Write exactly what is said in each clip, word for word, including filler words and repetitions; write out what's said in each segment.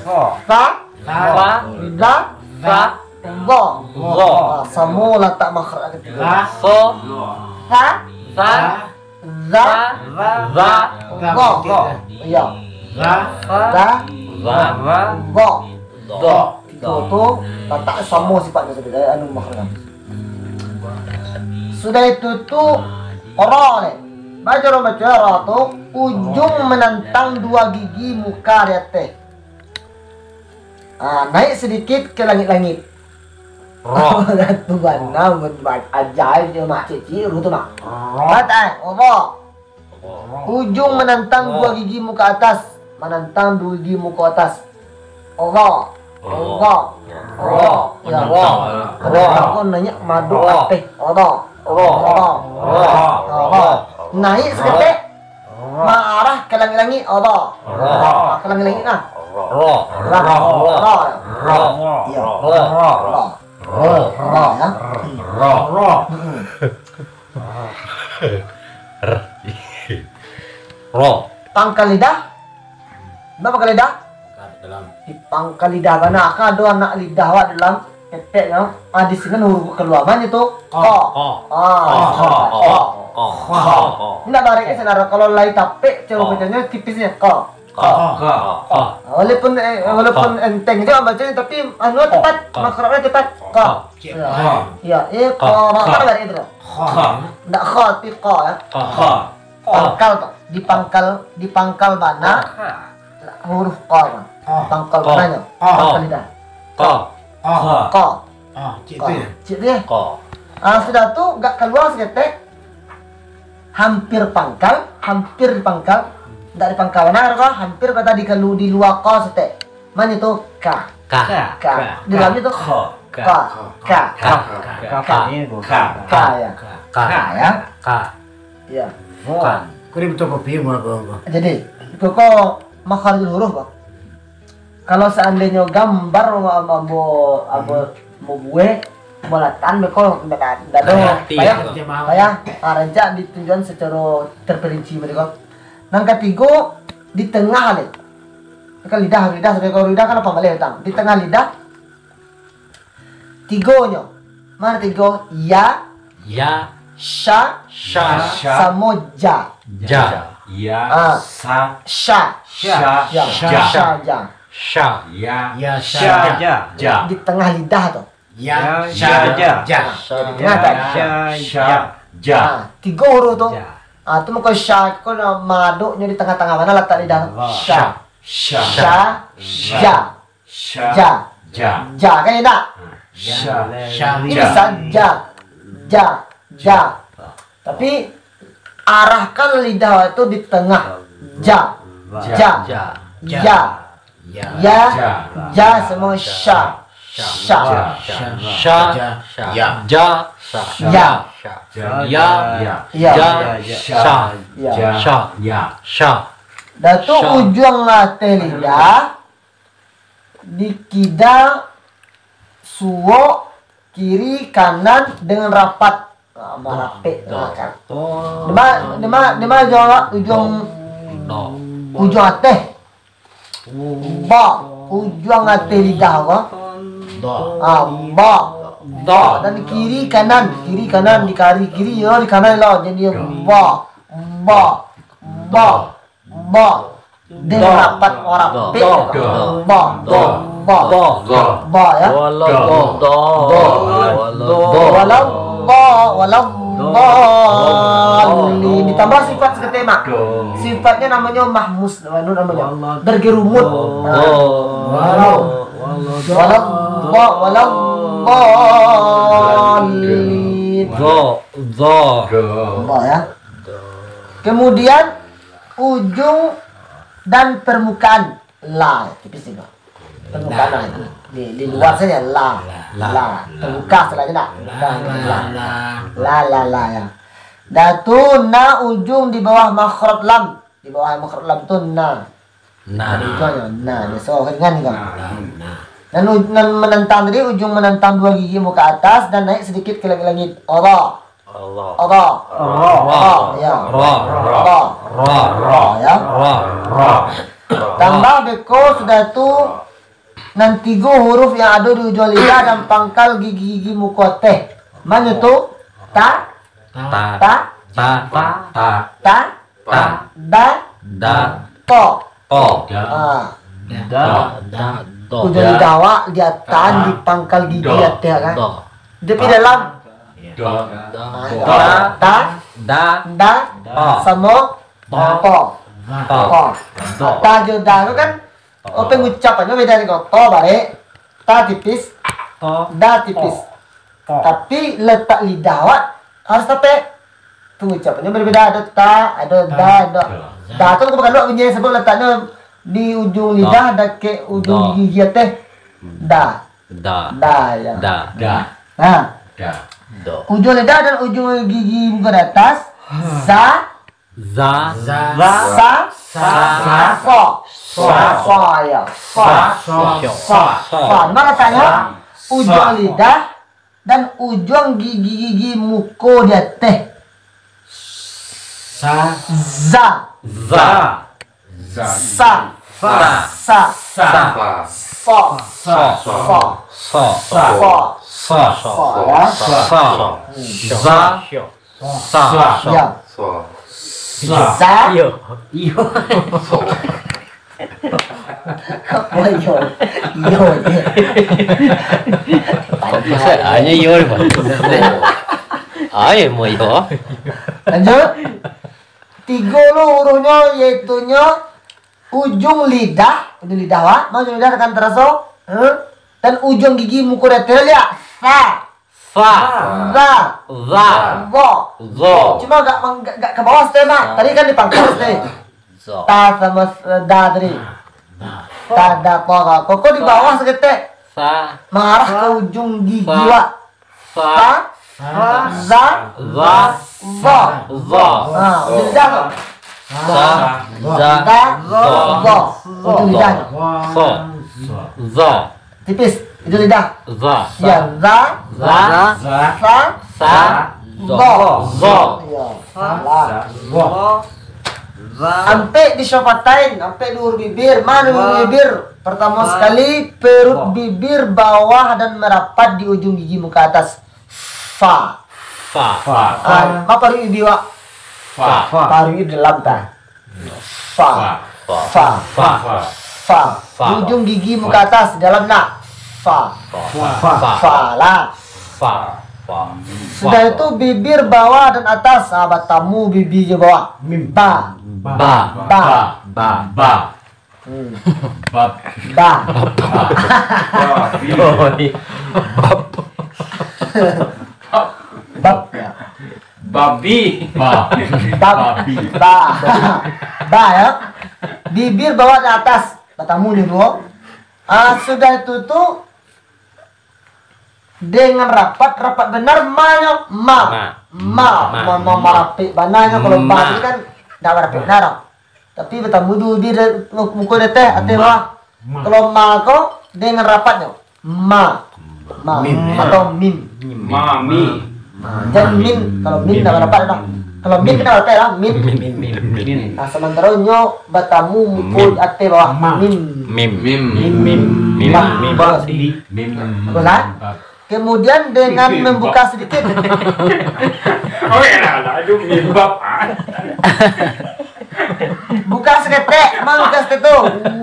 Fa. Fa. Fa. Za. Za. Zo. Zo. Ah, samo latak makhraj katigo. Zo. Fa. Fa. Za. Za. Za. Zo. Zo. Iyo. Za. Za. Za. Zo. Zo. Tigo tu latak samo sifatnyo tadi, eh, anu, makhraj. Sudah itu tu, ra ni. Baco urang baco ra tu, ujung manantang duo gigi muka di ateh. Ah, naik sadikit ka langik-langik. Ra. Tu bana, ajaib nyo, Mak. Ciek-ciek huruf tu, Mak. Ra. Batai, ra. Ra. Ujung manantang duo gigi muka atas, manantang duo gigi muka atas. Ra. Ra. Ra. Yo. Ra. Ra. Ko naiak maadok ateh. Ra. Ra. Ra. Ra. Naiak saketek. Maarah ka langik-langik, Allah. Ra. Ah, ka langik-langik nah. Ra. Ra. Ra. Ra. Iyo. Ra. Ra. Ra. Ra, yo. Ra. Mm-mm. Ra. Pangkal lidah. Ndak pangkal lidah? Di pangkal lidah bana. Kan ado anak lidah wak dalam keteknyo. Ah, di sinan huruf kalua, ma nyo tu? Ko. Ko. Ah, ko. Ko. Ko. Ko. Indak barek ka sinan, kalau lai tapek, caro baconyo tipisnyo. Ko. Ko. Ko. Ko. Ah, walaupun, eh, walaupun enteng juo baconyo, tapi anu tepat, makhrajnyo tepat. Ko. Ko. Iyo. Iyo, eh, ko. Ko. Ko. Kan barek itu. Ko. Ndak ko, tapi ko, yo. Ko. Ko. Pangkal tu. Di pangkal, di pangkal bana. Ko. Huruf ko, Bang. Ko. Pangkal ko. Bananyo. Ko. Pangkal lidah. Ko. Ko. Ko. Ah, cik tu yo. Cik tu yo. Ko. Ah, sudah tu, agak kalua saketek. Hampir pangkal, hampir di pangkal. Ndak di pangkal bana ko, hampir ko tadi kalu di lua ko saketek. Ma nyo tu? Ka. Ka. Ka. Ka. Di dalam itu? Ko. Ka. Ka. Ka. Ka. Ka. Ka. Ka. Ka. Ka. Ka, yo. Ka. Ka, yo. Ka. Iyo. Bukan. Ko di betul kopi, mau apa, apa? Jadi, itu ko makharijul huruf, Bang. Kalau seandainyo gambar ambo, ambo, ambo buek, ambo latakan beko, ndak, ndak, ndak ado. Payah, payah. Payah. Ah, rancak ditunjuakan secara terperinci beko. Nan katigo, di tengah ni. Kan lidah, lidah, sampai kalau lidah kan lapang baleh datang. Di tengah lidah, tigonyo. Ma tigo? Ya. Ya. Sya. Sya. Sya. Samo ja. Ja. Ya. Ah. Sa. Sya. Sya. Sya. Ya. Sya. Sya. Ja. Sya. Ya. Ya. Sya. Sya. Ja. Di tengah lidah tu. Ya. Ya. Sya. Ja. Ja. Nah, tak? Ya. Sya. Sya. Ja. Ah, tigo huruf tu. Ja. Ah, tu mako sya ko maadoknyo di tengah-tengah, ma latak lidah tu? Sya. Sya. Sya. Sya. Ja. Sya. Ja. Ja. Ja, kan indak? Sya. Sya. Ini ja. Sa ja. Ja. Ja. Tapi arahkan lidah itu di tengah. Ja. Ja. Ja. Ja. Ya. Ya. Ja. Ja, samo sya. Sya. Sya. Sya. Sya. Ya. Ja. Sya. Ya. Ya. Ya. Ya. Ya. Sya. Ya. Sya. Ya. Sya. Dah tu ujuang ateh lidah dikida suok kiri kanan dengan rapat. Ah, marapek. Nah, kan. Dima, dima, dima jo ujuang, ujuang ateh. Ba, ujuang ateh lidah ko. Ah, ba. Ba. Dan kiri kanan, kiri kanan, di kiri kiri yo, di kanan lo, jadi ba. Ba. Ba. Ba. Dengan rapat marapek. Ba. Ba. Ba. Ba, yo. Walau ba. Walau ba. Walau ba. Ditambah sifat saketek, Mak. Sifatnyo namonyo mahmus, anu namonyo. Bergerumut. Nah. Walau. Walau ba. Walau ba. Ba. Ba, yo. Kemudian, ujung dan permukaan la, tipis juga. Permukaan la itu. Di, di luar saja la. La. La. Terbuka saja nak. La, la, la. La, la, la, ya. Dah tu na ujung di bawah makhraj lam. Di bawah makhraj lam tu na. Na. Di ujungnya na. Biasa ringan kan? Na. Na. Nan, u- nan menentang tadi, ujung menentang dua gigi muka atas dan naik sedikit ke langit-langit. Allah. Allah. Allah. Allah. Allah. Ya. Ra. Ra. Allah. Ra. Ra. Ya. Ra. Ra. Tambah beko sudah tu Nan tigo huruf yang ado di ujuang lidah dan pangkal gigi-gigi muko ateh. Manyo tu? Ta, ta, ta, ta, ta, ta, da, da, to. To. Ah. Da, da, do. Ujuang lidah awak di ateh, di pangkal gigi ateh kan. Do. Tapi dalam Da. Da. Da. Da. Da. Da. Da. Samo. To. To. To. To. Ateh jo da tu kan, oh, pengucapannyo beda dengan to, barek. Ta tipis. To. Da tipis. To. Tapi letak lidah awak harus tapek. Pengucapannyo berbeda, ado ta, ado da, ado da. Tu bukan luak bunyi sebab letaknyo di ujuang lidah, dakek ujuang gigi ateh. Da. Da. Da, ya. Da. Da. Nah, da. Do. Ujuang lidah dan ujuang gigi muko di atas. Za. Za. Za. Sa. Sa. Sa. So. So. So, ya. So. So. So. So. So. Di ma letaknyo? Ujuang lidah dan ujuang gigi-gigi muko di ateh. Sa. Za. Za. Sa. Sa. Sa. Sa. So. So. So. So. So, ya. So. Za. Sa. Ya. Sa. Iyo. Iyo. Apo iyo? Iyo. Apo sa-, hanyo iyo, Pak. Ayo, mau iyo. Lanjut. Tigo lo hurufnyo, yaitunyo ujuang lidah, ujuang lidah, wak, ma ujuang lidah kan taraso, eh? Dan ujuang gigi muko di ateh, liak. Sa. Sa. Za. Za. Zo. Zo. Cuma agak mang-, agak, agak ka bawah sete, Mak. Tadi kan di pangkal sete. Zo. Ta samo s-, da tadi. Ta, da, to, ra. Kok di bawah saketek. Sa. Mangarah ka ujuang gigi, wak. Sa. Sa. Za. Za. Zo. Zo. Ha, ujuang lidah tu. Sa. Za. Za. Zo. Zo. Ujuang lidah tu. Zo. Zo. Tipis. Ujuang lidah. Za. Ya, za. Za. Sa. Sa. Zo. Zo. Zo. Ya, salah. Za. Ampek di syafatain, ampek di urut bibir. Ma urut bibir? Pertamo sakali, perut bibir bawah dan merapat di ujuang gigi muko atas. Fa. Fa. Fa. Ah, ma paruik bibir, wak? Fa. Fa. Paruik bibir dalam, ta. Fa. Fa. Fa. Fa. Fa. Fa. Di ujuang gigi muko atas, dalam nak. Fa. Fa. Fa. Fa. Fa lah. Fa. Fa. Sudah itu bibir bawah dan atas, ah, batamu bibir jo bawah. Mim. Ba. Ba. Ba. Ba. Ba. Ba. Hmm. Bab. Ba. Bab. Bab. Bab. Bab. Ya. Babi. Ba. Bab. Babi. Ba. Ba, ya. Bibir bawah dan atas. Batamu ni duo. Ah, sudah itu tu dengan rapat, rapat benar ma nyo, ma. Ma. Ma. Ma. Ma, ma, marapek bananyo. Kalau ba tu kan ndak marapek benar. Tapi batamu duo bibir, muko di ateh, ateh bawah. Ma. Kalau ma ko dengan rapatnyo. Ma. Ma. Mim. Atau mim. Mami. Ma. Jan min. Kalau min ndak marapek dah. Kalau min kan marapek lah. Min. Min, min, min, min. Nah, sementara nyo batamu muko di ateh bawah. Ma. Mim. Mim. Mim. Mim. Mim. Mim. Ba. Mim. Bagus lah. Kemudian dengan membuka sedikit. Oh, ya lah, lah, aduh, mimbab, ah. Buka saketek, ma buka saketek tu?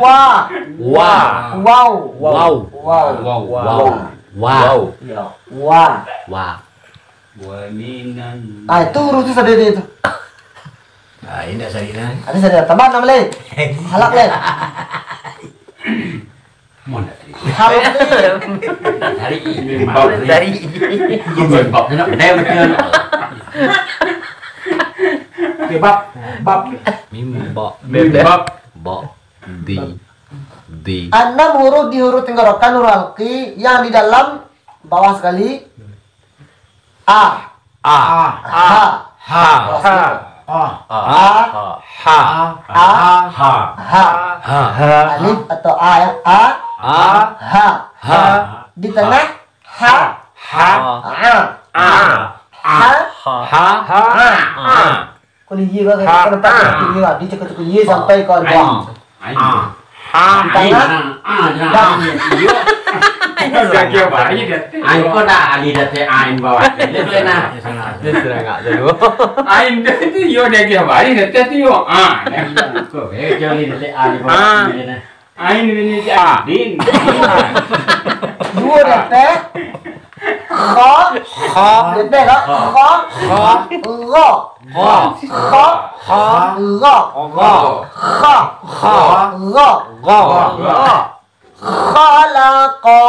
Wa. Wa. Wau. Wau. Wau. Wau. Wau. Wau. Ya. Wa. Wa. Wa minan. Ah, itu huruf tu sadari itu. Ah, indak sadari nah. Ada sadari tambahan nama lain. Halak lain. Mon tadi. Hal ni. Dari i. Mimbab. Dari i. Mimbab. Dah betul. Bab. Bab. Mimbab. Mimbab. Bab. Di. Di. Anam huruf di huruf tenggorokan, huruf halqi yang di dalam bawah sekali. A. A. A. Ha. Ha. Ha. A. A. Ha. Ha. A. Ha. Ha. Ha. Alif atau a ya? A. A. Ha. Ha. Di tengah. Ha. Ha. A. A. Ha. Ha. Ha. A. Kalau iya kan, ha, kan dapat, ha, ini lah, dia cakap-cakap iya sampai kau ada. Ain. Ain. A. Ha, ain, tangah. Ah, ah, ah. Dah. Iyo. Dah kira bari dah. Ain ko dah, ali dah teh ain bawah. Dia boleh nah. Dia serangak dulu. Ain dah tu, iyo, dah kira bari dah teh tu, iyo. Ah, dah. Ko, eh, kecuali dah teh ain bawah. Ah. Dia nah. Ain ini si Aidin. Duo dah teh. Kha. Kha. Dah teh lah. Kha. Kha. Ra. Ra. Kha. Kha. Ra. Ra. Kha. Kha. Ra. Ra. Ra. Khalaqa.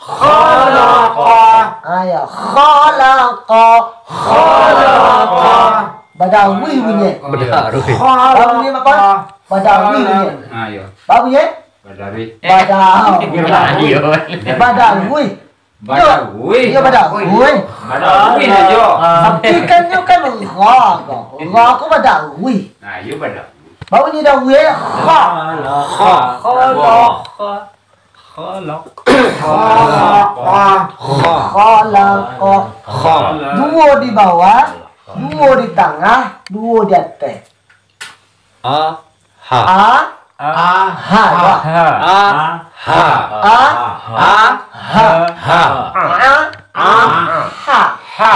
Khalaqa. Ah, ya. Khalaqa. Khalaqa. Badarui bunyi. Badarui. Khalaqa. Badarui bunyi. Ah, ya. Apa bunyi? Badarui. Badar. Iyo. Badarui. Badarui. Iyo, badarui. Badarui ajo. Tapi kan nyo kan ra ko. Ra ko badarui. Nah, iyo badarui. Baru nyo darui, kha. Kha. Kha. Kha. Kha. Kha. Kha. Duo di bawah, duo di tangah, duo di ateh. A, ha. A, a, ha, ha. A, ha. A, a, ha. Ha. A, a, ha. Ha.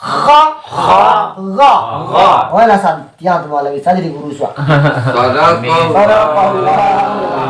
Kha, kha, ra. Ra. Wai lah santiang tu malam ni, sajo di guru suak. Sadaqallah. Sadaqallah.